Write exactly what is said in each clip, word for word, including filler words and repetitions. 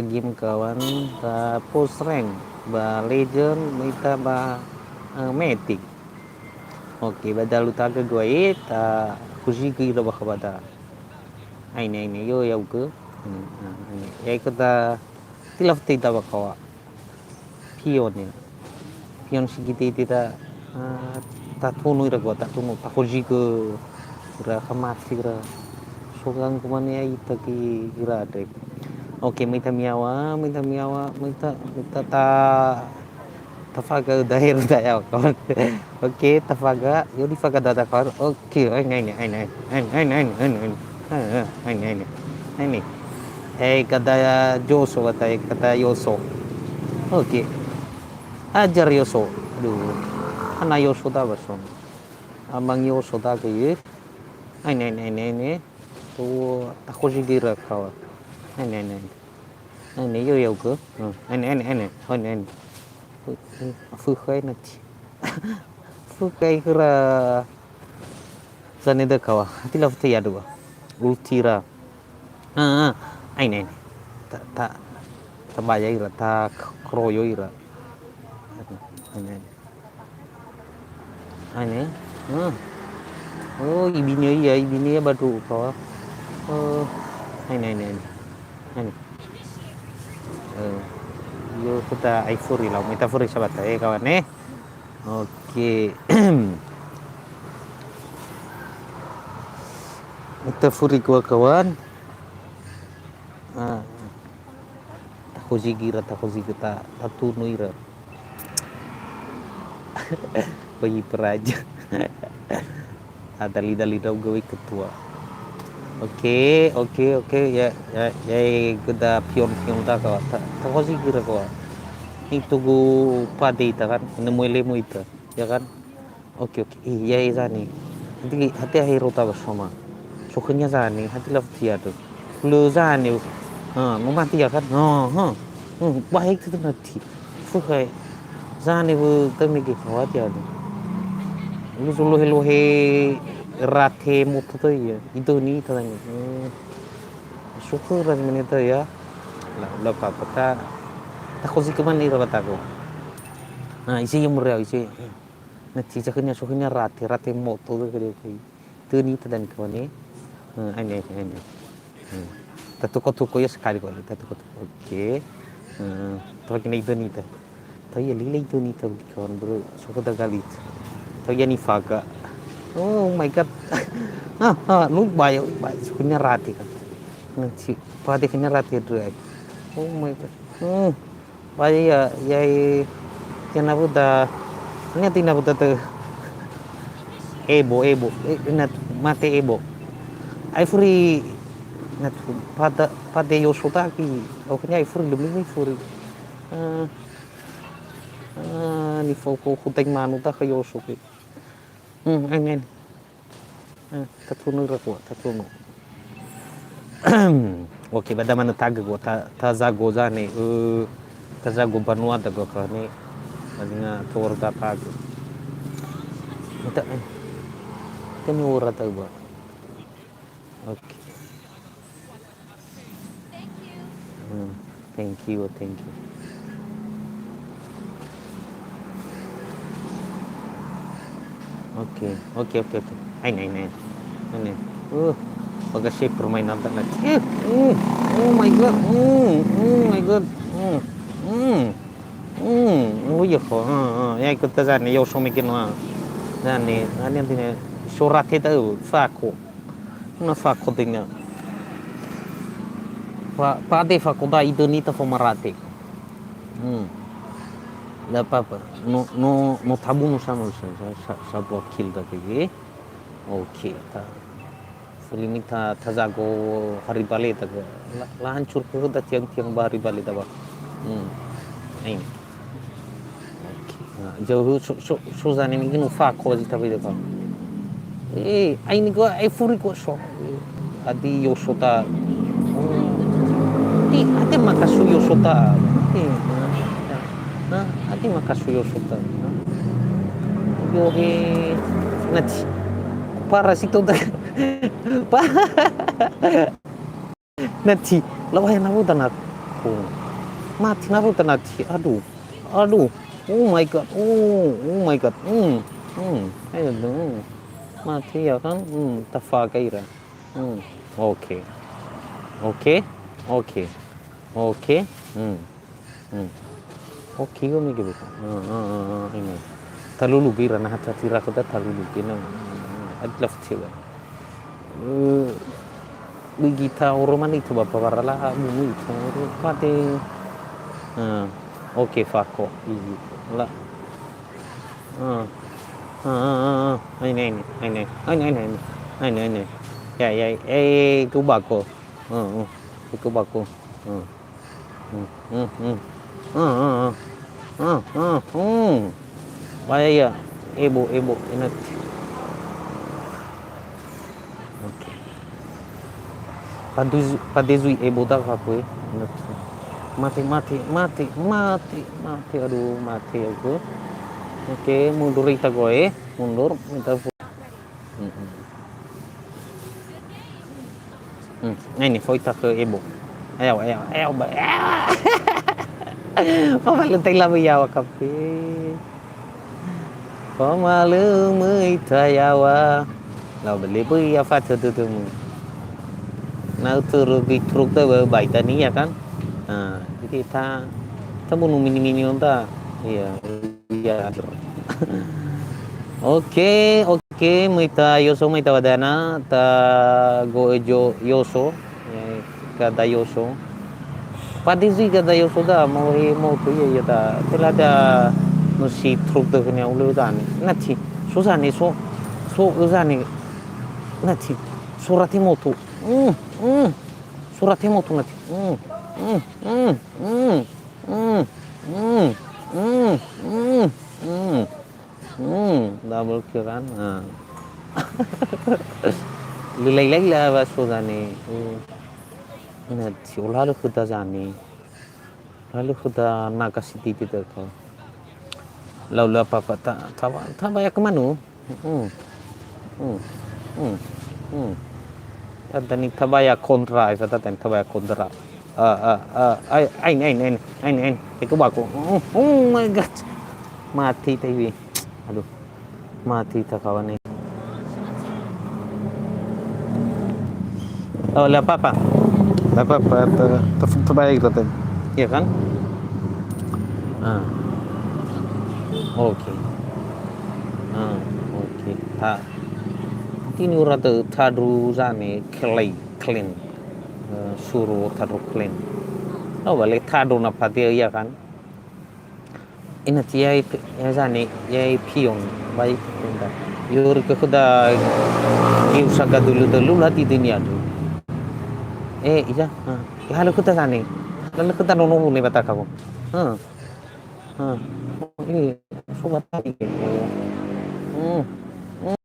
game kawan, ta post rank ba legend, mita ba, eh, mythic. Oke, ba dalu taga gua e, ta khozigö ira bakha ba da. Aine, aine, yo, ya'ugö. Hmm, ah, aine. Ya, ikut ta tilaf te ita bakawa. Pion ya. Pion sigite ita, ah, tatunu ira gua, tatunu, takhozigö ira, kamati ira. So ganggu mane ya ita ki ira andre. Oke, mita miawa, mita miawa, mita, mita ta, tafaga daher da ya, kawan. Oke, tafaga, yo difaga dada, kawan. Oke, aine, aine, aine, aine. Aine, aine. Eh, kada Yoso, kata, kata Yoso. Oke. Ajar Yoso. Aduh. Ana Yoso da bason. Amang Yoso da ke ye. Aine, aine, aine, aine. Tu, takhozigö ira kawan. Aine, aine, aine. Aine, yo, ya'ugö. Hmm. Aine, aine, aine. Aine, aine. Ui, ui, afökhai nati. Afökhai khöra zane da kawa. Hati lafu te ya'ugö. Ulti ira. Ah, ah. Aine, aine. Ta, ta, tabaya ira, ta k-, kroyo ira. Aine, aine. Aine. Hmm. Oh, ibini ia, ibini ia badu kawa. Oh, aine, aine, aine. Aine. Eh, yo, kuta ai furi lau, mita furi sabata, eh, kawan, eh. Oke. Mita furi gua, kawan. Ah. Takhozigö ira, takhozigö ta, tatunu ira. Bayi peraja. Ah, dali-dali da'ugö wei ketua. Oke, oke, oke. Ya, ya, ya, göda pion-pion da kawa. Ta, takhozigö ira kawa. Itugu pade ita kan, nemu elemu ita, ya kan? Oke, oke. Ih, ya, ya, zane. Hati, hati ahe rota bersama. Sokhönia zane, hati lafu tia tu. Lö zane. Ha, no mati ya kan? Ha, ha. Hmm, baik tu nanti. Fukai. Zane bu temi ke kawati ya tu. Lu sulu lohe-lohe rate moto tu ya. Itu ni tadi. Hmm. Syukur lah sebenarnya tu ya. La, la apa-apa. Ta, takhozigö mane ira bataku. Nah, isi yang meriah, isi. Nah, cica kenya, sokhönia rate, rate moto tu kali, kali. Töni ita dania kawan, eh. Eh, aine, aine, aine. Hmm. Tatuko-tuko ya sekali kali, tatuko-tuko. Oke. Eh, tawakina itöni ita. Tau ya lila itöni ita, kawan, bro. Soko da galit. Tau ya nifaga. Oh my God. Ah, ah, lu bayo, bayo. Sokhönia rate kan. Nanti pada kenya rate dua. Oh my God. Hmm. Ba ya, ya, ya nabuda, ini ati nabuda tu. Ebo, ebo. Eh, na mate ebo. Ai furi, na pada, pada Yoso taki. Oh, kenya ai furi, lumi ai furi. Eh, eh, ni fo, fo, fo, tai manu ta ke Yoso ke. Hmm, ain, ain. Eh, tatunu ira kua, tatunu. Oke, ba da manö tagagö kua, ta, tazago zane, eh, tazago banua da gua kua ne, ba zinga tower da tagagö. Mita, eh, temi ora ta gua. Oke. Hmm, thank you, thank you. Oke, oke, oke, oke. Ain, ain, ain. Ain, ain. Uh, bagas sih permainan tak lagi. Eh, uh, oh my God. Hmm, oh my God. Hmm, hmm, hmm. Oh iya kok. Ah, ah. Ya ikut ta zane, yo so mungkin wah. Zane, zane artinya surat kita, uh, fako. Na fako tenga. Pa, pade fako da itöni ta fo marate. Hmm. Nggak apa-apa. No, no, no tabunu sama sa, sa, sa, sa buah kill ta tege. Oke, ta. Fuli ni ta, tazago hari bale ta ke. La, la hancur ke ta tiang-tiang ba hari bale ta ba. Hmm. Ini. Oke. Nah, jauh so, so, so zane mungkin ufa ko zi tapi depan. Eh, aini gua, eh, furi gua so. Adi Yoso ta. Ti, adi makasu Yoso ta. Ti. Nah, adi makasu Yoso ta. Yo he. Nati. Para situ ta. Pa. Nati, lawa ya nabu dana. Mati na rota nati. Aduh. Aduh. Oh my God. Oh, oh my God. Hmm. Hmm. Ayo dong. Mati ya kan? Hmm. Tafa gaira. Hmm. Oke. Oke. Oke. Oke. Hmm. Hmm. Oke, gue mikir itu. Hmm, hmm, hmm, hmm, ini. Talulu gira nah hati-hati raka ta talulu gina. Hmm, hmm, hmm. Adalah kecil. Eh, bagi ta orang mana itu bapak warala, ah, bunuh itu. Pade. Hmm. Oke, fako. Iya. La. Hmm. Hmm, hmm, hmm, hmm. Ini, ini, ini. Ini, ini, ini. Ini, ini. Ya, ya. Eh, ku bako. Hmm, hmm. Ku bako. Hmm. Hmm, hmm, hmm. Hmm, hmm, hmm. Hmm, hmm, hmm. Bahaya. Ebo, ebo. Enak. Oke. Paduz-, padezui ebo da fa kue. Enak. Mati, mati, mati, mati, mati. Aduh, mati aku. Oke, mundur ita goe. Mundur. Minta fu-, mm-mm. Hmm, nah ini, foita ke ebo. Ayo, ayo, ayo, ba-, ah. Papa lu tai labu yawa kape. Pamalu mui ta yawa. Lau beli bui ya fa tutumu. Nah, turu di truk tu baita ni ya kan. Nah, jadi ta, ta bunuh mini-mini onta. Iya. Iya. Oke, oke, mui ta Yoso, mui ta wadana, ta go ejo Yoso, eh, gada Yoso. Padezui gada Yoso da, mau he, mau tu ya, ya ta. Telah ada musi truk tu kena ulu dan. Nati, so zani, so, so zani. Nati, surat motu. Hmm, hmm. Surat motu nati. Hmm, hmm, hmm, hmm. Hmm, hmm, hmm, hmm, hmm. Hmm, double kiran. Nah. Lelai lagi lah baso zani. Hmm. Nah, si ola lu kuda zani. Lalu kuda naga si titi tu. Lalu apa, apa ta, ta, ta bayar ke mana? Hmm. Hmm. Hmm. Hmm. Tata ni tabaya kontra, eh, tata ni tabaya kontra. Ah, ah, ah, ai, ai, ai, ai, ai, ai. Eko bako. Oh, oh my God. Mati ta iwi. Aduh. Mati ta kawan ni. Oh, la apa-apa. La apa-apa, ta, ta, tabaya kita tadi. Iya kan? Ah. Oke. Ah, oke. Ta. Tini ura tö tadru zane kelei, klen. Eh, suru tadru klen. Oh, bale tadru na patia iya kan? Ina ti yai pe-, ya zane, yai pion, bai pion da. Yuri ke kuda giusa gadulu-dulu la di dunia tu. Eh, iya, ha. Ya, halo kuda zane. Lalu kuda nono ne bataka ko. Ha. Ha. Oh, ini sobat tadi. Hmm. Hmm.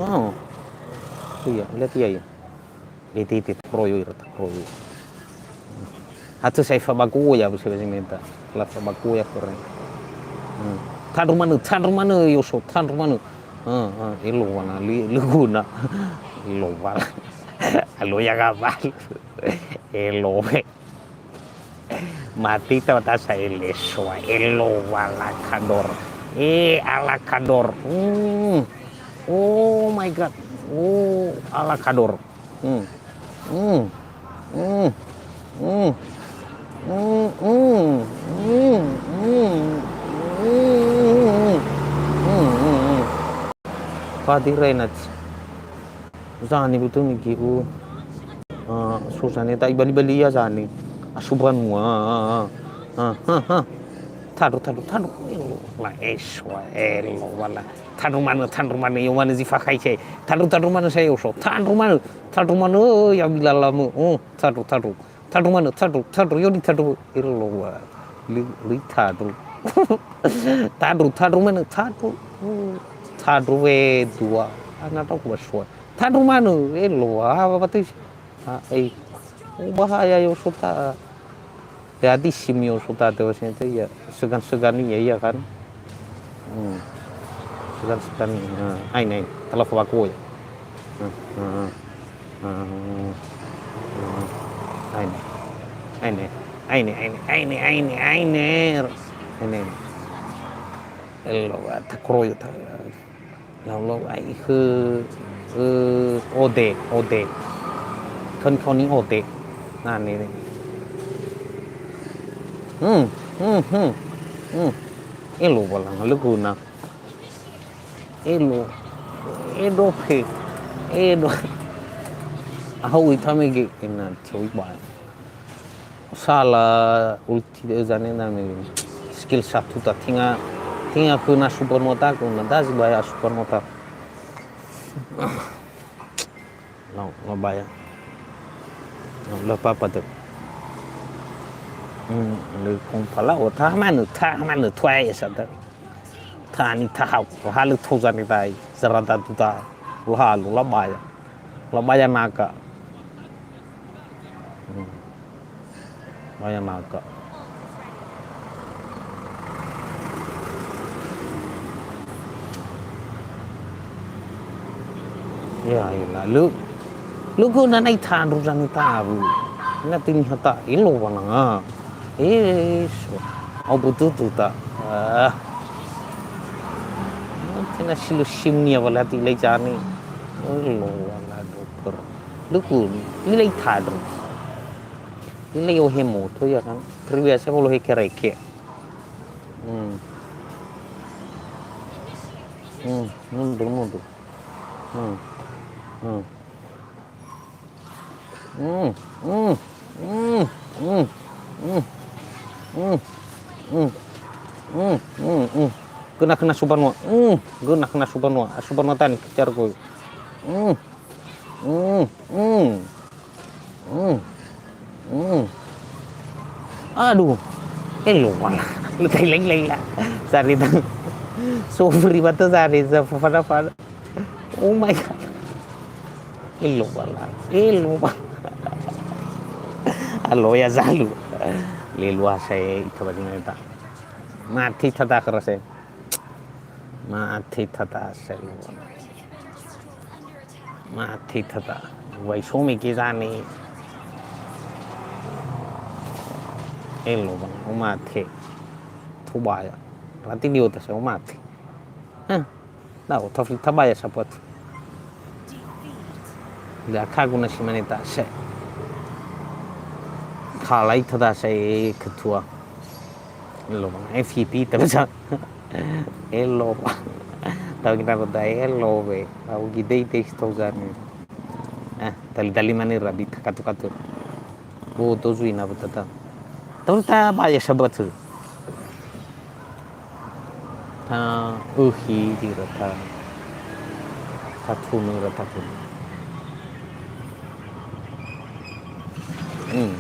Oh. Iya, lihat iya, iya. Iti, iti, takroyo ira, takroyo. Atau saya fabagoya, bisa, bisa minta. Lah fabagoya keren. Hmm. Tandru mana, tandru mana, Yoso, tandru mana. Ha, ha, elo wana, li, li guna. Elo wana. Alo ya gabal. Elo. Mati ta tasa elesoa, elo wala kador. Eh, ala kador. Hmm. Oh my God. Oh, ala kador. Hmm. Hmm. Hmm. Hmm. Fadi Renat. Zani betul ni giu. Ah, susah ni, tak bali-bali ya zani. Asubanua. Ah, ah, ah, ah. Tadu, tadu, tadu. La eswa, elo, wala. Tadu mana, tadu mana, yo mana zifakai saya. Tadu, tadu mana saya uso. Tadu mana, tadu mana, ya bilalamu. Oh, tadu, tadu. Tadru manö, tadru, tadru, yoni tadru. Elo wa. Li, li tadru. Tadru, tadru manö, tadru. Tadru we dua. Ana tau ku basua. Tadru manö, elo wa, apa batis. Ah, eh. Oh, bahaya yo sota. Ya, di sim yo sota te wasnya te ya. Segan-segan iya, iya kan? Hmm. Segan-segan. Nah, ain, ain. Telepon aku ya. Nah, nah. Nah, nah, nah. Ain. Aine, aine, aine, aine, aine, aine. Aine. Elo, takroyo, ta-, lau, lau, ai, khö, ö, ode, ode. Khön, khöni ode. Nani. Hmm, hmm, hmm, hmm. Elo, balang, luguna. Elo. Edo, phe. Edo. Ahau itamege, ena, coba. Sala ulti de zane na me skill satu ta tinga, tinga ku na super mota ku na dazi baya super mota. No, no baya. No, lo papa tu. Hmm, le kong pala o ta manu, ta manu tuai sa ta. Tani tahau, halu tozani tai, zarada tu ta. Lo halu, la baya. La baya naga. Hmm. Maya maka. Ya, ya, lalu. Lu guna nai tandru zani tabu. Na tini hata ilo wananga. Eh, so. Au bututu ta. Ah. Tina silu simnia walati lai jani. Ilo wana dokter. Lu guna, ilai tandru. Ini lagi ohe moto ya kan. Terbiasa kalau he kereke. Hmm. Hmm, mundur, mundur. Hmm. Hmm. Hmm, hmm, hmm, hmm, hmm, hmm, hmm, hmm, hmm, hmm, hmm. Kena, kena subanua. Hmm, kena, kena subanua. Subanua tani kejar koi. Hmm, hmm, hmm. Hmm. Hmm. Aduh. Elo wala. Lu tai lai lai la. Sari ta. Sofri bata sari sa fana fana. Oh my God. Elo wala. Elo wala. Alo ya zalu. Lelua saya ita badingan ta. Mati tata kerasa. Mati tata saya. Mati tata. Wai so mege zane. Elo bang, o mate. Tobaya. Berarti dia utas o mate. Hah. Nah, o tafli tabaya sapuat. Dia kagu nasi maneta se. Kalai tata saya ketua. Elo bang, F Y P terus. Elo bang. Tahu kita kota elo be. Tahu gidei teh tahu zani. Eh, tali-tali mani rabi katu-katu. Bo to zui na betata. Tahu ta baya sabat tu. Ta uhi di rata. Tatunu rata pun. Hmm.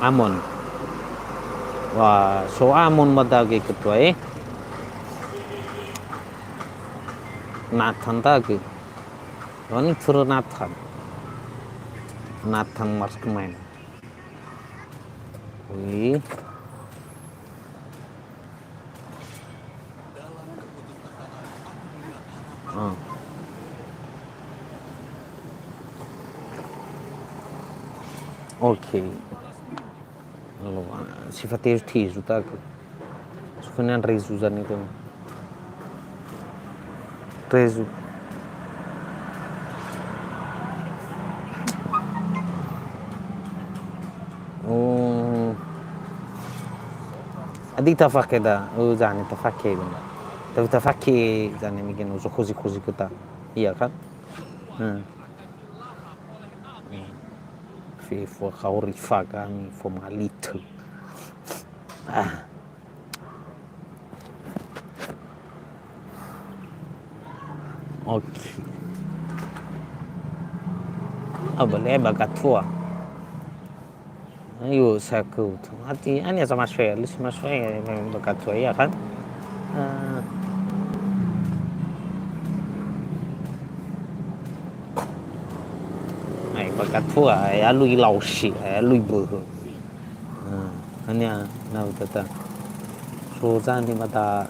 Amon. Wa, so Amon ba dage ketua, eh. Nathan dage. Wani turu Nathan. Nathan Mastermind. Wih. Ah. Oke. Allora, si fa tezu, tezu, tak? Su fa ne andre Susanne, kan? Rezu. Oh. Adi tafake da, oh, zane tafake da. Ta-, tafake zane mege no so kozi-kozi kota. Iya kan? Hmm. Hmm. Fe fo kaori fa kami fo malitu. Ah. Oke. Ah, boleh bagatua. Ayo, saku. Hati, ani sama saya, lu sama saya, bagatua, ya kan? Ah. Ai, bagatua, ai, alu i lausi, ai, alu i böhö. Ah, hanya, na, tata. So zane ba da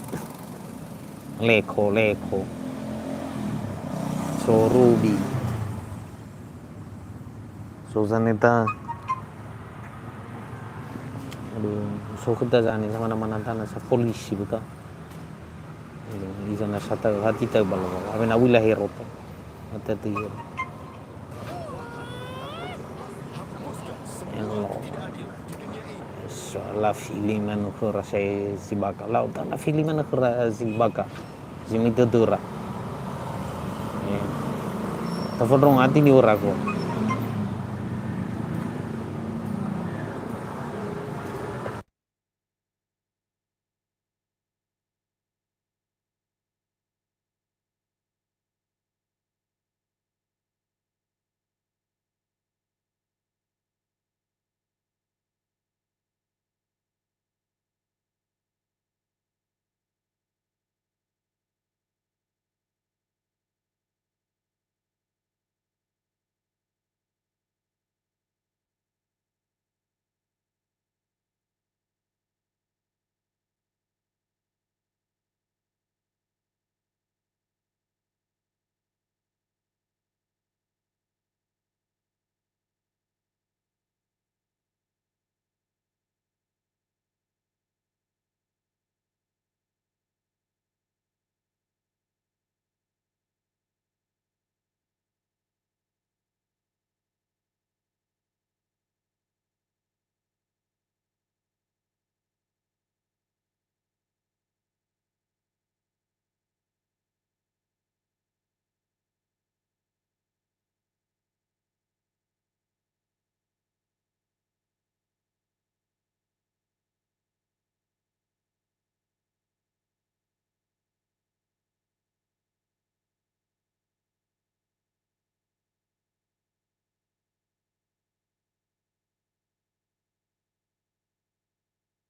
leko, leko. So rubi. So zane da. Aduh, so khöda zane, samana-mana dana, sa polisi beta. Aduh, iza na sa tau, hati tau bala-bala. Awena uila herota. Mata tu ya. Elo. So, lafili manö khöra sai si baka. Lau ta lafili manö khöra si baka. Si mitö töra. Eh. Tafondrong ati ni ora ko.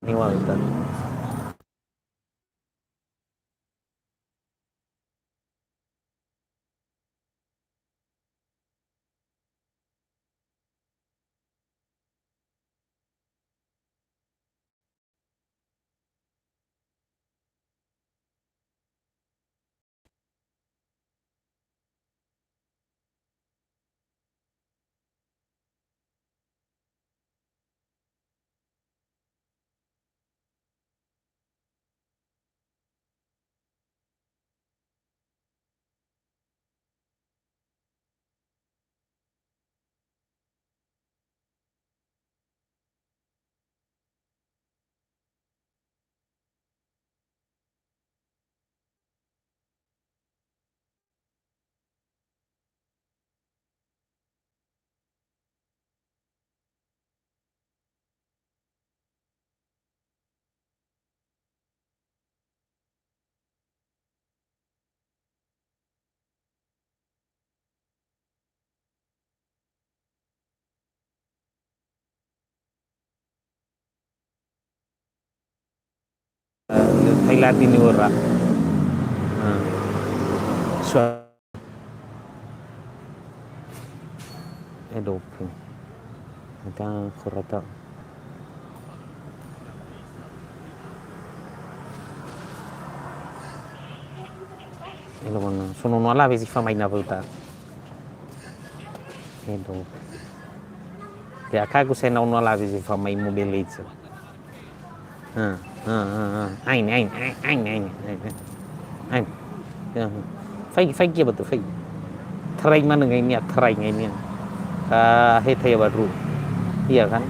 Niwalta. Thailand ini ora. Nah. Sua-, Edo pun. Ada kurata. Elo mana, sono no alawe si famaina wöta. Edo. Ya kagu saya no alawe si famai Mobile Legends. Ha, ha, ha, ha. Ain, ain, ain, ain, ain, ain. Ain. Ya. Fai, fai kia betul, fai. Try mana ngai nia, try ngai nia. Ah, he taya baru. Iya kan?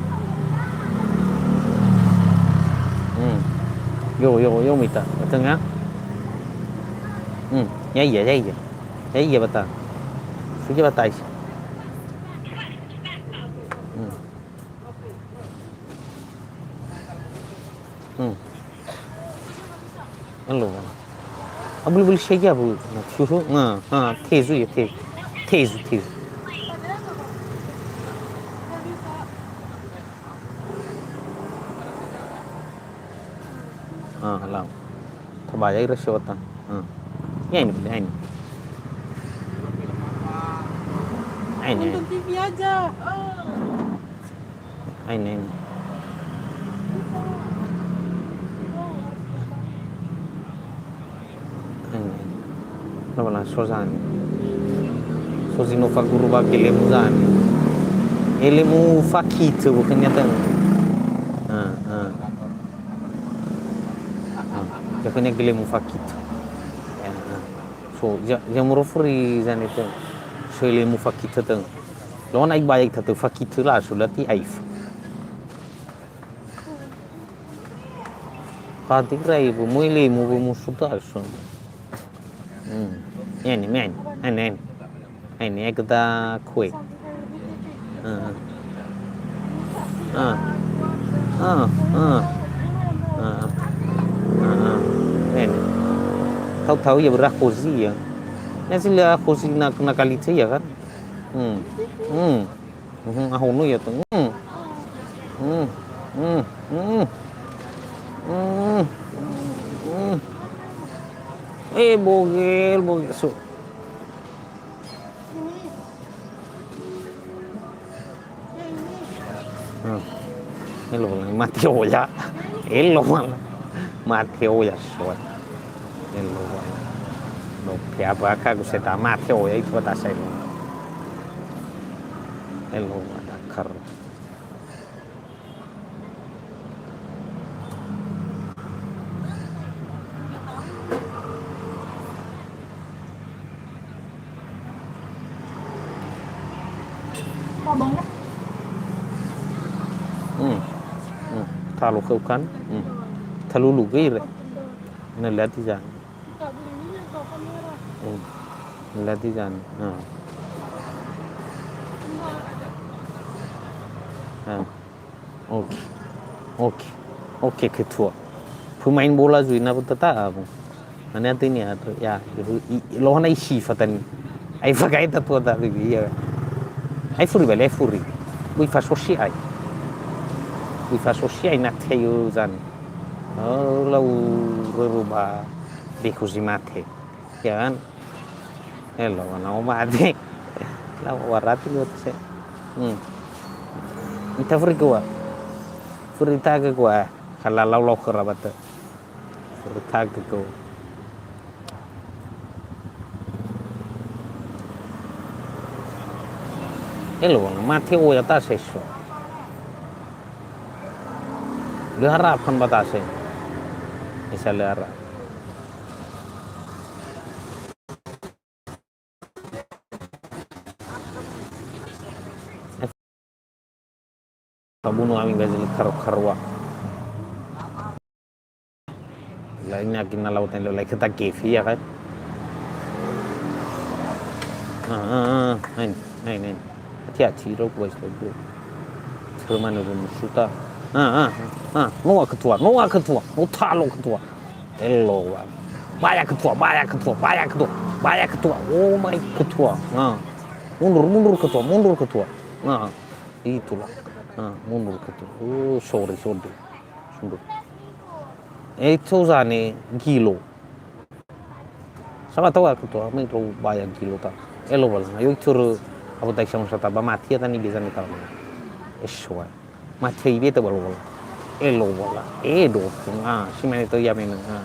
Hmm. Yo, yo, yo mita. Betul nggak? Hmm. Ya iya, ya iya. Ya iya betul. Sudah betul. Hmm. Hmm. Alo. Abuli-buli saja, Bu. Susu. Nah, ha, tezu ya, tezu. Tezu, tezu. Ah, lau. Tabaya ira si ota. Ah. Ya ini, ya ini. Ini. Nonton T V aja. Ini, ini. Lawala so zane. So zi no faguru ba gelemu zane. Elemu fakitö bukan nyata. Ah, ah. Ah, bukan gelemu fakitö. Ya, ah. So, ya, ya murofuri zane tö. So elemu fakitö tö. Lo na ibayai tatö fakitö la so lati aif. Kati rai bu mui limu bu musu tasu. Hmm. Ini, men. Ini, ini. Ini, aku tak kue. Ah. Ah. Ah. Ah. Ah. Ah. Ah. Ini. Tahu-tahu ya berah kozi ya. Ini sih lah kozi nak, nak kali ya kan. Hmm. Hmm. Mhm, ahono ya tuh. Hmm. Hmm. Hmm. Hmm. Hmm. Hmm. Eh, bogel, bogel. So. Hmm. Elo, mate oya. Elo, mate oya, so. Elo, no, pea apa ka ku seta mate oya itu kata saya. Elo, ada kar. Hmm. Hmm. Talo khöu kan? Hmm. Talulu göi re. Na lati zan. Hmm. Lati zan. Nah. Nah. Oke. Oke. Oke, ketua. Pemain bola zui na tata apa? Ane atö ini atö, ya, i, i, lohana isi fatani. Ai fagai ta tua ta, iya. Ai furi bale, ai furi. Ui fasosi ai. Ui fasosi ai na teyo zan. Oh, lau röru ba beku si mate. Ya kan? Elo, na o mate. Lau warati lo se. Hmm. Ita furi gua. Furi ta ke gua. Kala lau lau kerabat. Furi ta ke gua. Elo, na mate oya ta seso. Lö harapan ba ta se. Isa lö harapan. Tabunu ami gazi karo-karoa. Lainnya kina laut yang lain kita kefi ya kan. Ah, ah, ah, ain, ain, ain. Hati-hati lo guys lo bro. Terima nih belum suka. Ah, ah, ah, noa ketua, noa ketua, no talo ketua. Elo, Bang. Baya ketua, baya ketua, baya ketua, baya ketua. Oh my ketua. Nah. Mundur, mundur ketua, mundur ketua. Nah, itulah. Nah, mundur ketua. Oh, sorry, sorry. Mundur. Eh, itu zane gilo. Sama tahu aku tuh, apa itu baya gilo ta. Elo bal. Ayo cur apa tak sama sata ba mati ya tani biasa ni kalau. Eswa. Mate ibe ta balo. Elo wala. Eh, do. Ah, si mane to ya mena. Ah.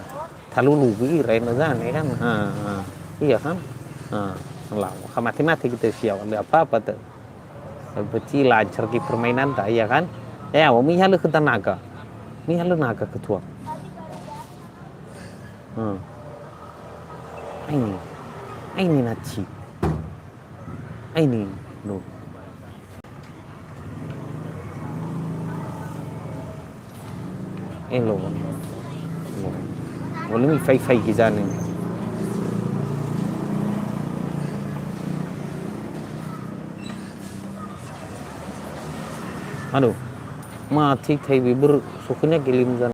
Talulu göi ira ena zane kan. Ah, ah. Iya kan? Ah, lah. Ka mate-mate kita siap. Ada apa-apa ta. Berarti lancar ki permainan ta, iya kan? Ya, mihalö ke tanaga. Mihalö naga ketua. Hmm. Aini. Aini naci. Aini. No. Elo. Elo. Wala mi fai-fai gizane. Aduh. Mati tai bibir sukunya gilim zan.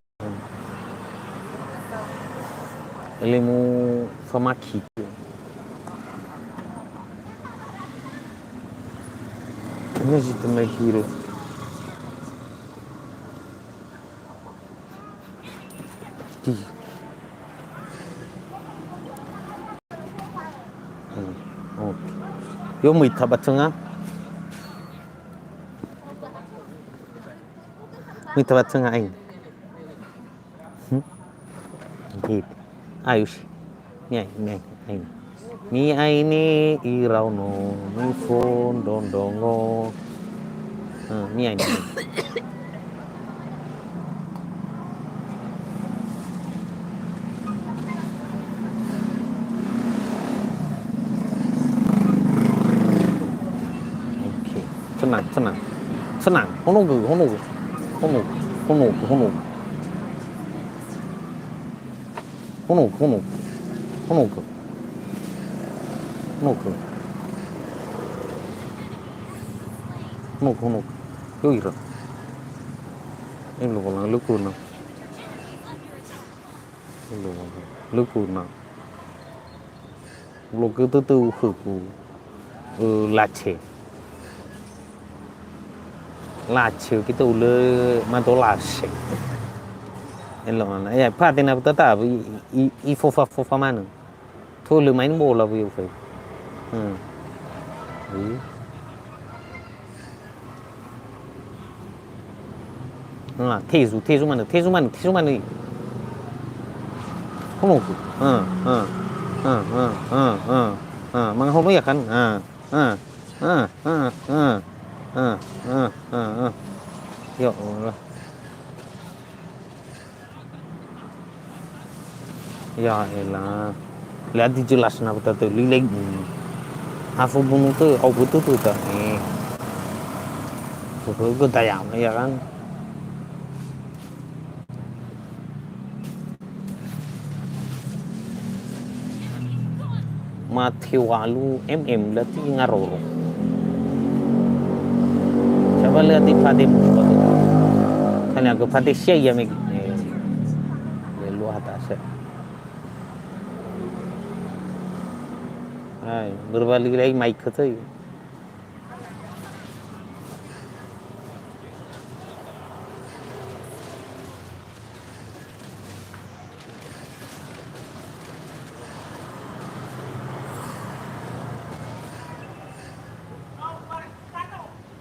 Ilmu famaki. Ini si temai gila. Di. Hmm, oke. Yo, mui tabatanga. Mui tabatanga aing. Hmm? Gitu. Ayo sih. Nih, nih, nih. Mi'aini iraono, mifondrondrongo. Eh, mi'aini. Oke. Tenang, tenang. Tenang. Honogö, honogö. Honogö, honogö, honogö. Honogö, honogö. Honogö. Honogö. Honogö, honogö. Ya'ira. Elo, wala, lö guna. Elo, wala, lö guna. Ulo gödödö khögu, ö, lache. Lache, kita ulö madolashe. Elo, ana. Ya, pate na tata, i, i, i fofa-fofa manö. Tolö main bola, bu, ya, Ufe. Hmm. Ih. Ah, tezu, tezu manö, tezu manö, tezu manö. Honogö. Ah, ah. Ah, ah, ah, ah. Ah, mangahonö ya kan? Ah, ah. Ah, ah, ah. Ah, ah, ah, ah. Ya Allah. Ya elah. Lihat di jelas na betul tu, lilek. Afu bunu tu, au betul tu tak? Eh. Betul ke dayang, ya kan? Mate walu M M, berarti ngaroro. Coba lihat di pade musuh tu. Kan aku pade sia ya, Meg. Eh, lua atas. Hai, berbalik lagi mic tu.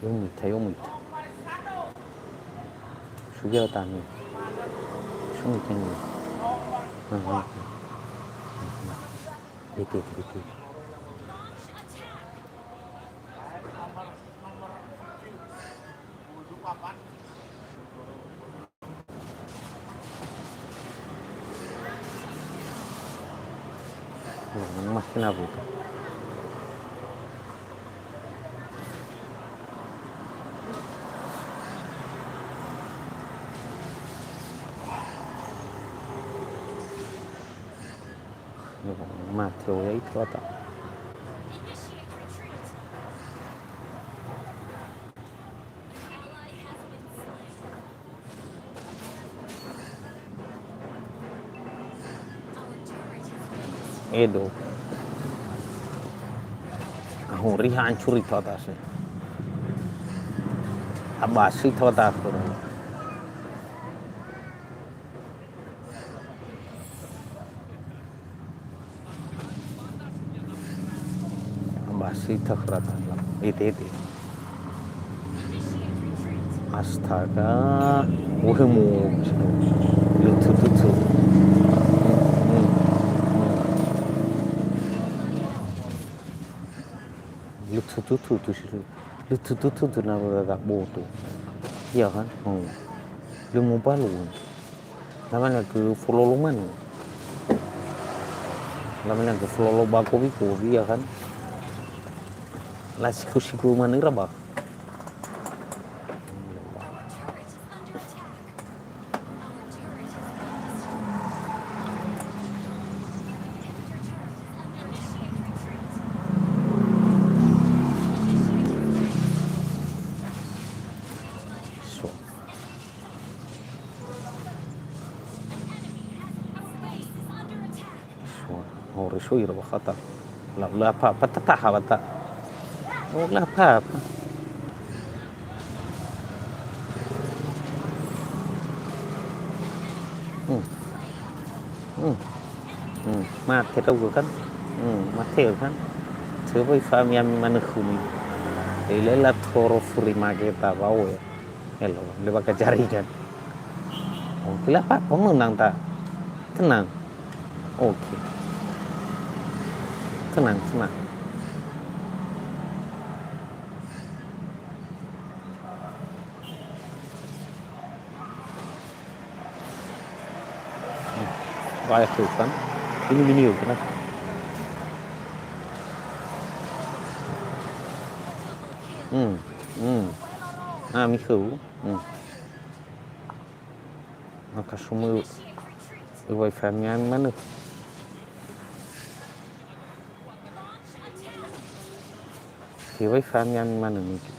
Yo muita, yo muita. Sugi tami. Sugi tami. Bete, bete. Nah, masih nabu tu. Mate oya itu ata. Edo. Ahuri hancur itu atasnya. Abasi itu atas. Ambasi takhra tanam. Ete, ete. Astaga. Wah, mu. Lucu, lucu. Hmm, hmm, hmm. Lucu, lucu, lucu, lucu. Lucu, lucu, lucu, na boto. Iya kan? Hmm. Lu mau palu. Lamane gö fololo manö. Lamane gö fololo ba gowi-gowi, ya kan. Lasiku-siku manö ira ba. So. So, hore so ira ba khata. La, la apa-apa, tataha ba ta. Oh, la apa-apa. Hmm. Hmm. Hmm. Mate tau kan? Hmm, mate kan? Coba ifahami ami manö khömi. Ela la toro furi mage ta bau ya. Elo, lewat ke jaringan. Oke lah, Pak, pemenang tak? Tenang. Oke. Tenang, tenang. Hmm. Wa'aya khöu kan. Ini, ini, yuk, tenang. Hmm, hmm. Ah, mikhöu. Hmm. Maka sumöu. Öwai famian manö. Hewai famian manö niki.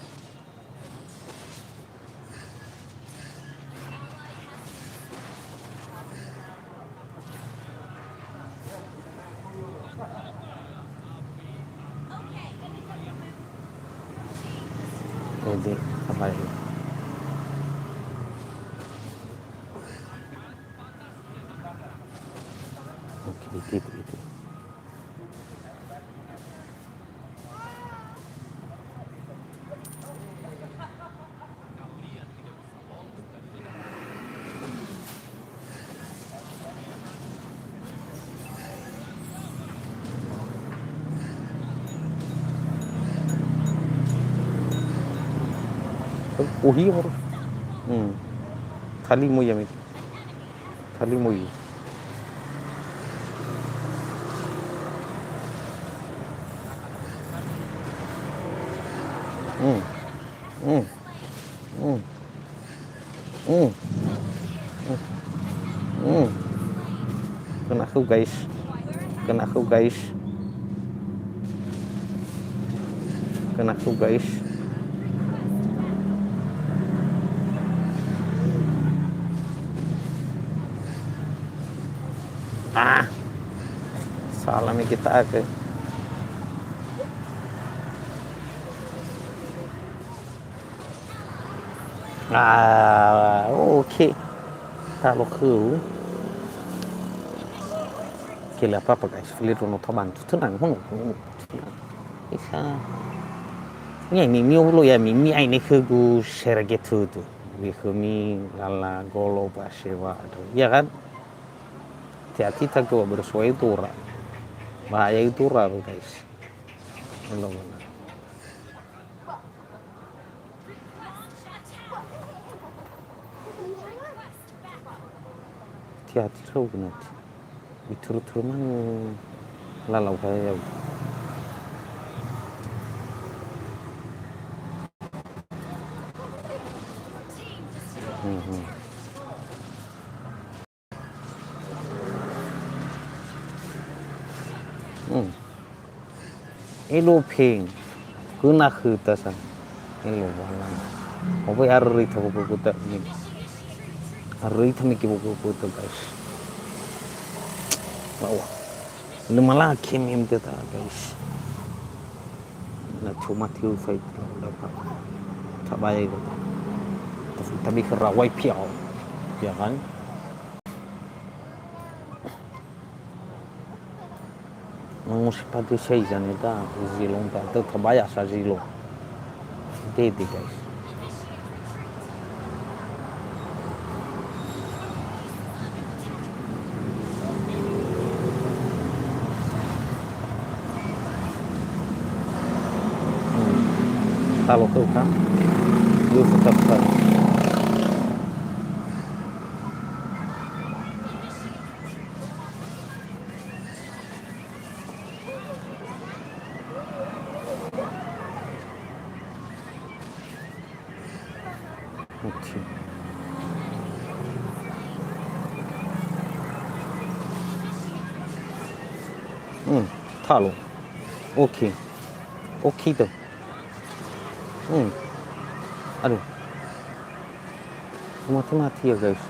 Ede, apa ini? Oke, itu, itu, itu. Uhi, hmm. Tali mo ya, mi. Tali mo ya. Hmm. Hmm. Hmm. Hmm. Hmm. Hmm. Kena aku, guys. Kena aku, guys. Kena aku, guys. Ah. Salah nih kita ke. Ah, oke. Talo khöu. Oke, la apa-apa, guys. Fili no tabantu. Tenang, hono, hono. Tenang. Bisa. Ini, ini, ini, ulo ya, ini, ini, ini khögu share gitu tuh. Wi khömi lala golo ba sewa, aduh. Iya kan? Hati-hati ta gua bersuai tura. Bahaya itu tura, guys. Belum benar. Hati-hati, so, benar. Ituru-turu man lalau kayak. Hmm, hmm. Hmm. Elo peng. Kena khöta sa. Elo walang. Apa aröi ta buku kuta ni. Aröi ta miki buku kuta, guys. Wah, wah. Ini malah kem M T ta, guys. Na cuma tiu fight dapat. Tak baik. Tapi, tapi kera Y P L. Ya kan? Mangusi padu sai zaneta zilong ta, teu kabaya sa zilong. Dede, guys. Hmm. Talo khöu kan? Yuk, tetap kan. Oke. Hmm, talo. Oke. Oke tuh. Hmm. Aduh. Mati-mati ya, guys.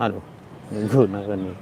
Aduh, guna kan nih.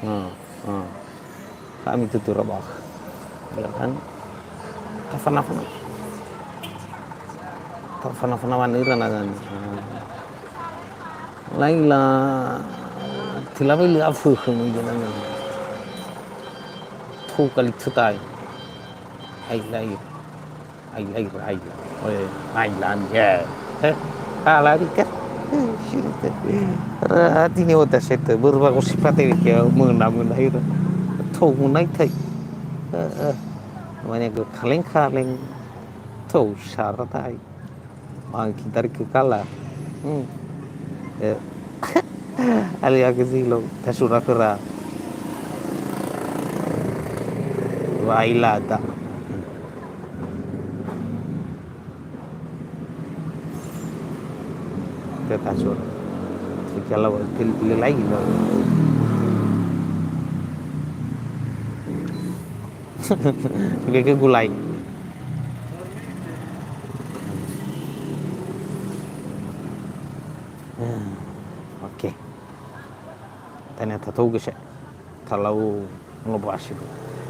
Ah, ah. Kami tutu rabah. Bilang kan, tafana-fana. Tafana-fana manira na kan. Ah. Laila, tilawe li afu khumi jalan. Tu kali tutai. Ai, laila. Ai, ai, ai, ai. Oi, ai, lan, ya. Eh, ala di kan. Eh, sini te. Ra, hati ni ota sete, berbagai sifat ini kia mena, mena ira. Tau mena itai. Eh, eh. Namanya ke kaleng-kaleng. Tau syarat ai. Mang kita ri ke kala. Hmm. Eh. Ali ake silo, tasura kera. Wa ilata. Ke kasur. Kalau ke lelai lo. Ke, ke gulai. Hmm. Oke. Ternyata tau gese. Talau ngelobasi.